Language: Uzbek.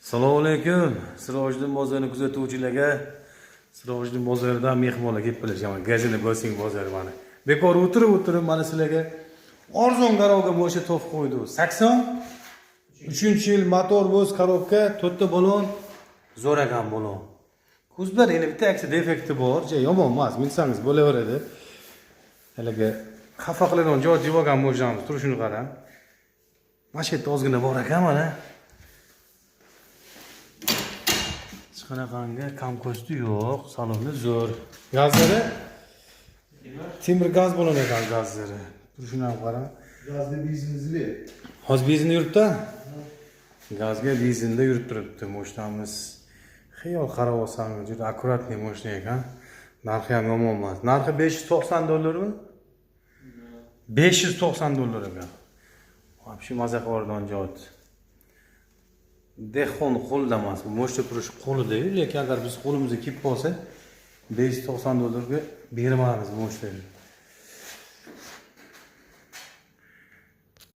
Assalomu alaykum. Sirojiddin bozorini kuzatuvchilarga Sirojiddin bozoridan mehmonlar kelib qolishgan. Gazini bo'lsang bozori mana. Bekor o'tirib o'tirib mana sizlarga arzon garovga mosha topib qo'ydi. 83-yil motor bo'z korobka, to'rtta balon, zo'r ekan balon. Kuzlar endi bitta aksi defekti bor, ja yomon emas, minsangiz bo'laveradi. Haligi xafa qiladigan joy jib olgan mo'jamiz, turishini qarang. Mana shu yerda ozgina bor ekan mana. Hech qanaqangi kam ko'sti yo'q, saloni zo'r. Gazlari temir gaz bo'lar ekan gazlari. Turishini ham qarang. Gazda benzinli. Hozir benzinda yuribdi. Gazga benzinda yurib turibdi moshinamiz. Xiyol qarab olsangiz juda аккуратный moshina ekan. Narxi ham yomon emas. Narxi 590 dollarmi? 590 dollar ekan. Вообще maza qilib javob. Dehqon qo'lida emas, bu moshina turish qo'lida, lekin agar biz qo'limizga kelib qolsa 590 dollarga bermaymiz moshinani.